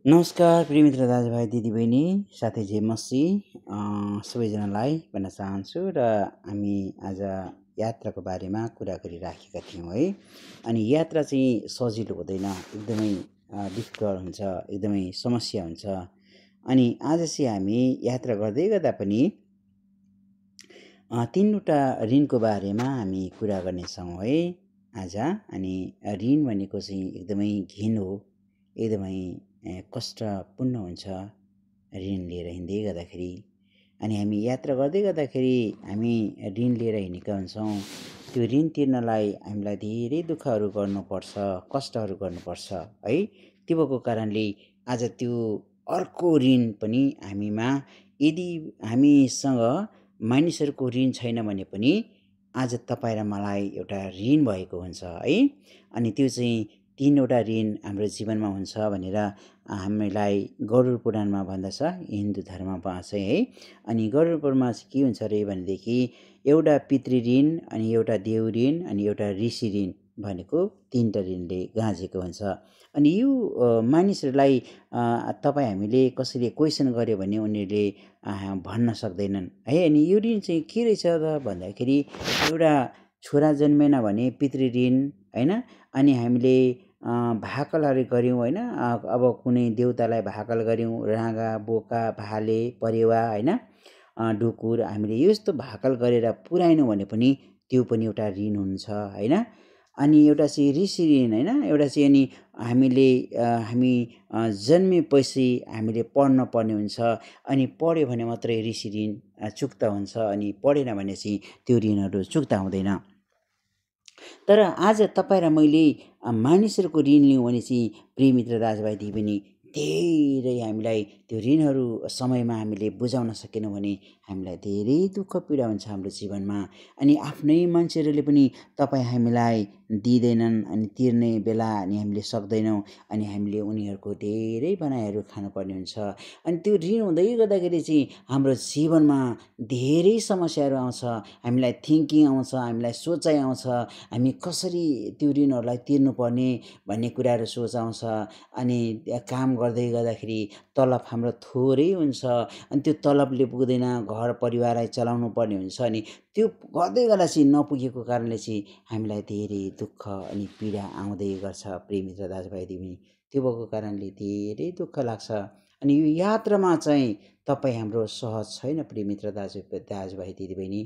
नमस्कार प्रिय मित्र दाजुभाइ दिदीबहिनी साथै जेमसी सबैजनालाई भन्न चाहन्छु र हामी आज यात्राको बारेमा कुरा गरिराखेका थियौँ है। अनि यात्रा चाहिँ सजिलो हुँदैन, एकदमै डिफिकल्ट हुन्छ, एकदमै समस्या हुन्छ। अनि आज चाहिँ हामी यात्रा गर्दै गर्दा पनि तीनवटा ऋणको बारेमा हामी कुरा गर्नेछौँ है आज। अनि ऋण भनेको चाहिँ एकदमै घिन हो, एकदमै कष्टपूर्ण हुन्छ ऋण लिएर हिँड्दै गर्दाखेरि। अनि हामी यात्रा गर्दै गर्दाखेरि हामी ऋण लिएर हिँडेका हुन्छौँ। त्यो ऋण तिर्नलाई हामीलाई धेरै दुःखहरू गर्नुपर्छ, कष्टहरू गर्नुपर्छ है। त्यो भएको कारणले आज त्यो अर्को ऋण पनि हामीमा, यदि हामीसँग मानिसहरूको ऋण छैन भने पनि आज तपाईँ र मलाई एउटा ऋण भएको हुन्छ है। अनि त्यो चाहिँ तीनवटा ऋण हाम्रो जीवनमा हुन्छ भनेर हामीलाई गरुड पुराणमा भन्दछ, हिन्दू धर्ममा चाहिँ है। अनि गरुड पुराणमा चाहिँ के हुन्छ अरे भनेदेखि एउटा पितृ ऋण, अनि एउटा देव ऋण, अनि एउटा ऋषि ऋण भनेको तीनवटा ऋणले गाँजेको हुन्छ। अनि यो मानिसहरूलाई तपाईँ हामीले कसैले क्वेसन गर्यो भने उनीहरूले भन्न सक्दैनन् है। अनि यो ऋण चाहिँ के रहेछ त भन्दाखेरि एउटा छोरा जन्मेन भने पितृ ऋण होइन। अनि हामीले भाकलहरू गऱ्यौँ होइन, अब कुनै देउतालाई भाकल गऱ्यौँ, राँगा, बोका, भाले, परेवा होइन, ढुकुर, हामीले यस्तो भाकल गरेर पुर्याएनौँ भने पनि त्यो पनि एउटा ऋण हुन्छ होइन। अनि एउटा चाहिँ ऋषि ऋण होइन, एउटा चाहिँ अनि हामी जन्मेपछि हामीले पढ्न पर्ने हुन्छ। अनि पढ्यो भने मात्रै ऋषि ऋण चुक्ता हुन्छ, अनि पढेन भने चाहिँ त्यो ऋणहरू चुक्ता हुँदैन। तर आज तपाईँ र मैले मानिसहरूको ऋण लियौँ भने चाहिँ प्रिय मित्र दाजुभाइ दिदीबहिनी, धेरै हामीलाई त्यो ऋणहरू समयमा हामीले बुझाउन सकेनौँ भने हामीलाई धेरै दुःख पीडा हुन्छ हाम्रो जीवनमा। अनि आफ्नै मान्छेहरूले पनि तपाईँ हामीलाई दिँदैनन्, अनि तिर्ने बेला अनि हामीले सक्दैनौँ, अनि हामीले उनीहरूको धेरै बनाइहरू खानुपर्ने हुन्छ। अनि त्यो ऋण हुँदै गर्दाखेरि चाहिँ हाम्रो जीवनमा धेरै समस्याहरू आउँछ, हामीलाई थिङ्किङ आउँछ, हामीलाई सोचाइ आउँछ, हामी कसरी त्यो ऋणहरूलाई तिर्नुपर्ने भन्ने कुराहरू सोच आउँछ। अनि काम गर्दै गर्दाखेरि तलब हाम्रो थोरै हुन्छ, अनि त्यो तलबले पुग्दैन, घर परिवारलाई चलाउनु पर्ने हुन्छ। अनि त्यो गर्दै गर्दा चाहिँ नपुगेको कारणले चाहिँ हामीलाई धेरै दुःख अनि पीडा आउँदै गर्छ प्रिय मित्र दाजुभाइ दिदीबहिनी। त्यो भएको कारणले धेरै दुःख लाग्छ। अनि यो यात्रामा चाहिँ तपाईँ हाम्रो सहज छैन प्रिय मित्र दाजुभाइ दिदीबहिनी।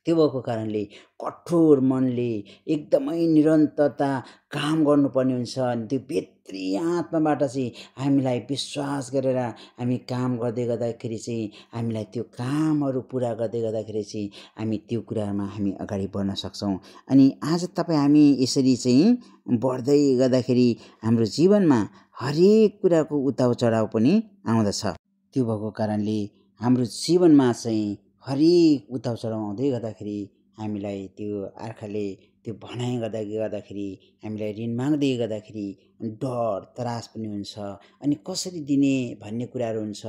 त्यो भएको कारणले कठोर मनले एकदमै निरन्तरता काम गर्नुपर्ने हुन्छ। अनि त्यो भित्री आत्माबाट चाहिँ हामीलाई विश्वास गरेर हामी काम गर्दै गर्दाखेरि चाहिँ हामीलाई त्यो कामहरू पुरा गर्दै गर्दाखेरि चाहिँ हामी त्यो कुरामा हामी अगाडि बढ्न सक्छौँ। अनि आज हामी यसरी चाहिँ बढ्दै गर्दाखेरि हाम्रो जीवनमा हरेक कुराको उतार चढाव पनि आउँदछ। त्यो भएको कारणले हाम्रो जीवनमा चाहिँ हरेक उतार चढाव आउँदै गर्दाखेरि हामीलाई त्यो अर्काले त्यो भनाइ गर्दाखेरि हामीलाई ऋण माग्दै गर्दाखेरि डर त्रास पनि हुन्छ। अनि कसरी दिने भन्ने कुराहरू हुन्छ।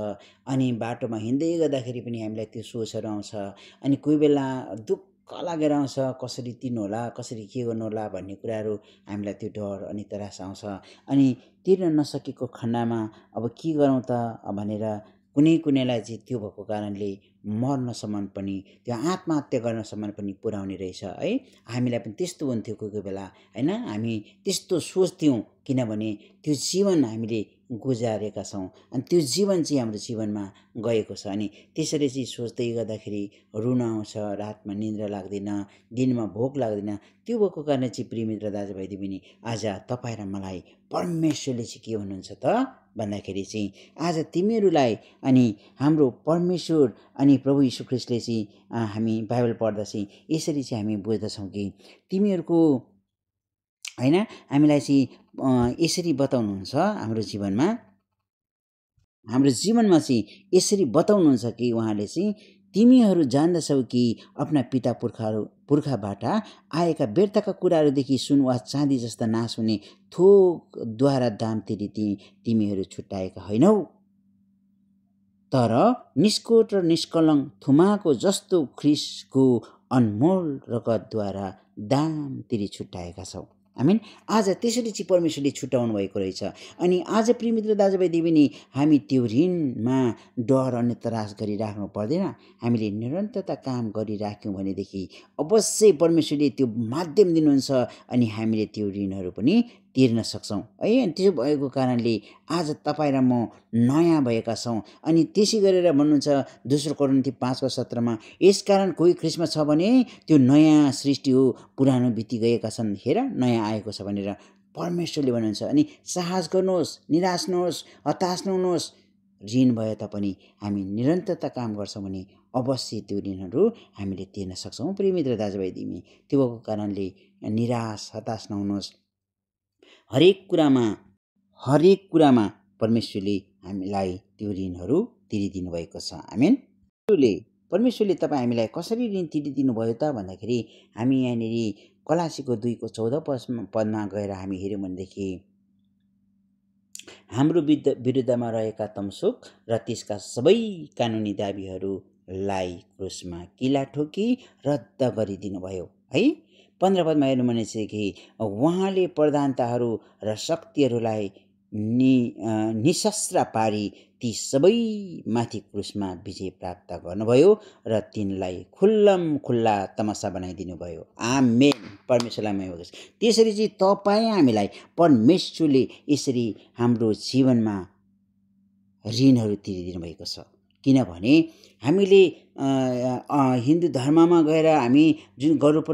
अनि बाटोमा हिँड्दै गर्दाखेरि पनि हामीलाई त्यो सोचहरू आउँछ। अनि कोही बेला दुःख लागेर आउँछ, कसरी तिर्नु होला, कसरी के गर्नु होला भन्ने कुराहरू हामीलाई त्यो डर अनि त्रास आउँछ। अनि तिर्न नसकेको खण्डमा अब के गरौँ त भनेर कुनैलाई चाहिँ त्यो भएको कारणले मर्नसम्म पनि, त्यो आत्महत्या गर्नसम्म पनि पुर्याउने रहेछ है। हामीलाई पनि त्यस्तो हुन्थ्यो कोही कोही बेला होइन, हामी त्यस्तो सोच्थ्यौँ किनभने त्यो जीवन हामीले गुजारेका छौँ, अनि त्यो जीवन चाहिँ हाम्रो जीवनमा गएको छ। अनि त्यसरी चाहिँ सोच्दै गर्दाखेरि रुन आउँछ, रातमा निद्रा लाग्दैन, दिनमा भोक लाग्दैन। त्यो भएको कारण चाहिँ प्रिय मित्र दाजुभाइ दिदीबहिनी, आज तपाईँ र मलाई परमेश्वरले चाहिँ के भन्नुहुन्छ त भन्दाखेरि चाहिँ आज तिमीहरूलाई अनि हाम्रो परमेश्वर अनि प्रभु यीशु ख्रीष्टले चाहिँ हामी बाइबल पढ्दा चाहिँ यसरी चाहिँ हामी बुझ्दछौँ कि तिमीहरूको होइन, हामीलाई चाहिँ यसरी बताउनुहुन्छ हाम्रो जीवनमा चाहिँ यसरी बताउनुहुन्छ कि उहाँले चाहिँ तिमीहरू जान्दछौ कि आफ्ना पिता पुर्खाबाट आएका व्यर्थका कुराहरूदेखि सुन वा चाँदी जस्ता नाश हुने थोकद्वारा दाम तिरी तिमीहरू छुट्याएका होइनौ, तर निष्कोट र निष्कलङ्क थुमाको जस्तो ख्रीष्टको अनमोल रगतद्वारा दाम तिरी छुट्याएका छौ। आमेन। आज त्यसरी चाहिँ परमेश्वरले छुट्याउनु भएको रहेछ। अनि आज प्रिय मित्र दाजुभाइ दिदी हामी त्यो ऋणमा डर अनि त्रास गरिराख्नु पर्दैन। हामीले निरन्तरता काम गरिराख्यौँ भनेदेखि अवश्य परमेश्वरले त्यो माध्यम दिनुहुन्छ अनि हामीले त्यो ऋणहरू पनि तिर्न सक्छौँ है। अनि त्यो भएको कारणले आज तपाईँ र म नयाँ भएका छौँ। अनि त्यसै गरेर भन्नुहुन्छ दोस्रो कोरिन्थी 5:17 यसकारण कोही ख्रीष्टमा छ भने त्यो नयाँ सृष्टि हो, पुरानो बिति गएका छन्, हेर नयाँ आएको छ भनेर परमेश्वरले भन्नुहुन्छ। अनि साहस गर्नुहोस्, निराश नहोस्, हताश नहुनुहोस्। ऋण भए तापनि हामी निरन्तरता काम गर्छौँ भने अवश्य त्यो ऋणहरू हामीले तिर्न सक्छौँ प्रिय मित्र दाजुभाइ दिदी। त्यो भएको कारणले निराश हताश नहुनुहोस्। हरेक कुरामा परमेश्वरले हामीलाई त्यो ऋणहरू तिरिदिनु भएको छ। आमेन। परमेश्वरले तपाईँ हामीलाई कसरी ऋण तिरिदिनु भयो त भन्दाखेरि हामी यहाँनिर कलासीको 2:14 गएर हामी हेऱ्यौँ भनेदेखि हाम्रो विरुद्धमा रहेका तमसुक र त्यसका सबै कानुनी दाबीहरूलाई क्रुसमा किला ठोकी रद्द गरिदिनु भयो है। 15 पदमा हेर्नु भनेदेखि उहाँले प्रधानताहरू र शक्तिहरूलाई निशस्त्र पारी ती सबै माथि क्रुसमा विजय प्राप्त गर्नुभयो र तिनलाई खुल्लम खुल्ला तमासा बनाइदिनु भयो। आमेन। परमेश्वरलाई महिमा होस्। त्यसरी चाहिँ तपाईँ हामीलाई परमेश्वरले यसरी हाम्रो जीवनमा ऋणहरू तिरिदिनु भएको छ। किनभने हामीले हिन्दू धर्ममा गएर हामी जुन गरुड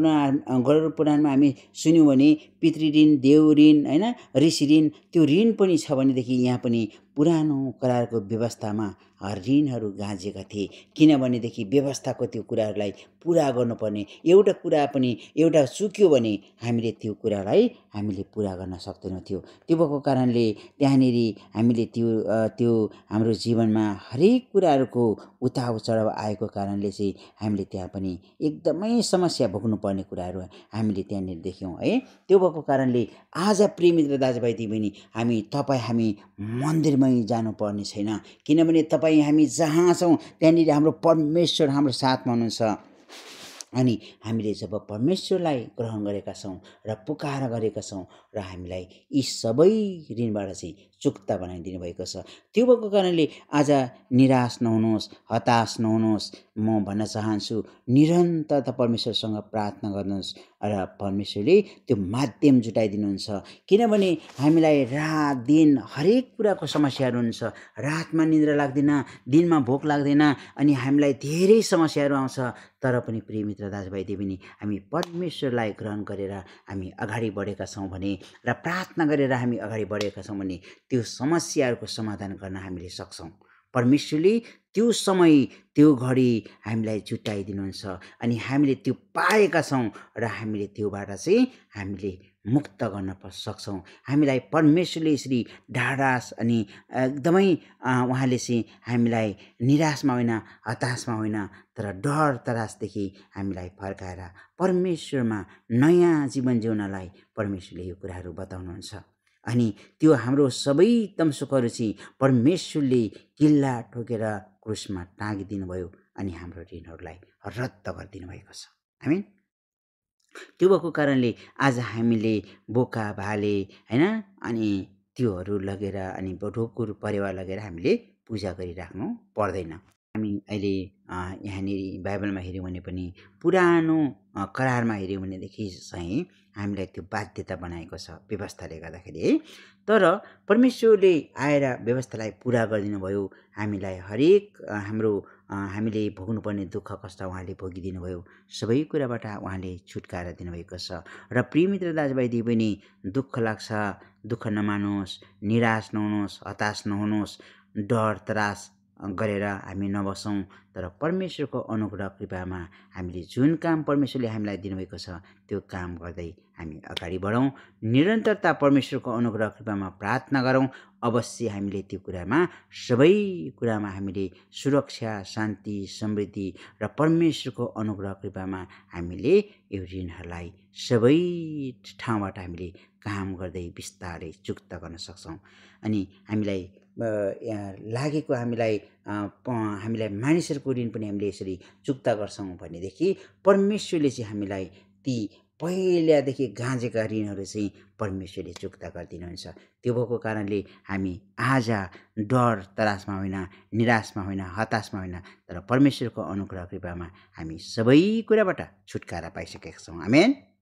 पुराणमा हामी सुन्यौँ भने पितृ ऋण, देव ऋण होइन, ऋषि ऋण, त्यो ऋण पनि छ भनेदेखि यहाँ पनि पुरानो करारको व्यवस्थामा ऋणहरू गाँजेका थिए। किनभनेदेखि व्यवस्थाको त्यो कुराहरूलाई पुरा गर्नुपर्ने, एउटा कुरा पनि एउटा चुक्यो भने हामीले त्यो कुरालाई हामीले पुरा गर्न सक्दैनौँ थियो। त्यो भएको कारणले त्यहाँनिर हामीले त्यो हाम्रो जीवनमा हरेक कुराहरूको उतार चढाव आएको कारणले चाहिँ हामीले त्यहाँ पनि एकदमै समस्या भोग्नुपर्ने कुराहरू हामीले त्यहाँनिर देख्यौँ है। त्यो भएको कारणले आज प्रिय मित्र दाजुभाइ दिदी हामी मन्दिरमै जानुपर्ने छैन। किनभने तपाईँ हामी जहाँ छौँ त्यहाँनिर हाम्रो परमेश्वर हाम्रो साथमा हुनुहुन्छ। अनि हामीले जब परमेश्वरलाई ग्रहण गरेका छौँ र पुकार गरेका छौँ र हामीलाई यी सबै ऋणबाट चाहिँ चुक्ता बनाइदिनु भएको छ। त्यो भएको कारणले आज निराश नहुनुहोस्, हताश नहुनुहोस्। म भन्न चाहन्छु निरन्तरता परमेश्वरसँग प्रार्थना गर्नुहोस् र परमेश्वरले त्यो माध्यम जुटाइदिनुहुन्छ। किनभने हामीलाई रात दिन हरेक कुराको समस्याहरू हुन्छ। रातमा निद्रा लाग्दैन, दिनमा भोक लाग्दैन, अनि हामीलाई धेरै समस्याहरू आउँछ। तर पनि प्रिय मित्र दाजुभाइ दिदी हामी परमेश्वरलाई ग्रहण गरेर हामी अगाडि बढेका छौँ भने र प्रार्थना गरेर हामी अगाडि बढेका छौँ भने त्यो समस्याहरूको समाधान गर्न हामीले सक्छौँ। परमेश्वरले त्यो समय त्यो घडी हामीलाई जुटाइदिनुहुन्छ अनि हामीले त्यो पाएका छौँ र हामीले त्योबाट चाहिँ हामीले मुक्त गर्न सक्छौँ। हामीलाई परमेश्वरले यसरी ढाढास अनि एकदमै उहाँले चाहिँ हामीलाई निराशमा होइन, हताशमा होइन, तर डर त्रासदेखि हामीलाई फर्काएर परमेश्वरमा नयाँ जीवन जिउनलाई परमेश्वरले यो कुराहरू बताउनुहुन्छ। अनि त्यो हाम्रो सबै तमसुकहरू चाहिँ परमेश्वरले किल्ला ठोकेर क्रुसमा टाँगिदिनु भयो अनि हाम्रो ऋणहरूलाई रद्द गरिदिनु भएको छ। आमेन। त्यो भएको कारणले आज हामीले बोका भाले होइन अनि त्योहरू लगेर अनि ढोकुर परेवा लगेर हामीले पूजा गरिराख्नु पर्दैन। हामी अहिले यहाँनिर बाइबलमा हेऱ्यौँ भने पनि पुरानो करारमा हेऱ्यौँ भनेदेखि चाहिँ हामीलाई त्यो बाध्यता बनाएको छ व्यवस्थाले गर्दाखेरि है। तर परमेश्वरले आएर व्यवस्थालाई पुरा गरिदिनु भयो। हामीलाई हरेक हामीले भोग्नुपर्ने दुःख कष्ट उहाँले भोगिदिनु भयो। सबै कुराबाट उहाँले छुटकारा दिनुभएको छ। र प्रिय मित्र दाजुभाइ दिदी पनि दुःख लाग्छ, दुःख नमान्नुहोस्, निराश नहुनुहोस्, हताश नहुनुहोस्, डर त्रास गरेर हामी नबसौँ। तर परमेश्वरको अनुग्रह कृपामा हामीले जुन काम परमेश्वरले हामीलाई दिनुभएको छ त्यो काम गर्दै हामी अगाडि बढौँ। निरन्तरता परमेश्वरको अनुग्रह कृपामा प्रार्थना गरौँ। अवश्य हामीले त्यो कुरामा सबै कुरामा हामीले सुरक्षा, शान्ति, समृद्धि र परमेश्वरको अनुग्रह कृपामा हामीले यो ऋणहरूलाई सबै ठाउँबाट हामीले काम गर्दै बिस्तारै चुक्ता गर्न सक्छौँ। अनि हामीलाई लागेको हामीलाई मानिसहरूको ऋण पनि हामीले यसरी चुक्ता गर्छौँ भनेदेखि परमेश्वरले चाहिँ हामीलाई ती पहिलादेखि गाँजेका ऋणहरू चाहिँ परमेश्वरले चुक्ता गरिदिनुहुन्छ। त्यो भएको कारणले हामी आज डर तरासमा होइन, निराशमा होइन, हताशमा होइन, तर परमेश्वरको अनुग्रह कृपामा हामी सबै कुराबाट छुटकारा पाइसकेका छौँ। आमेन।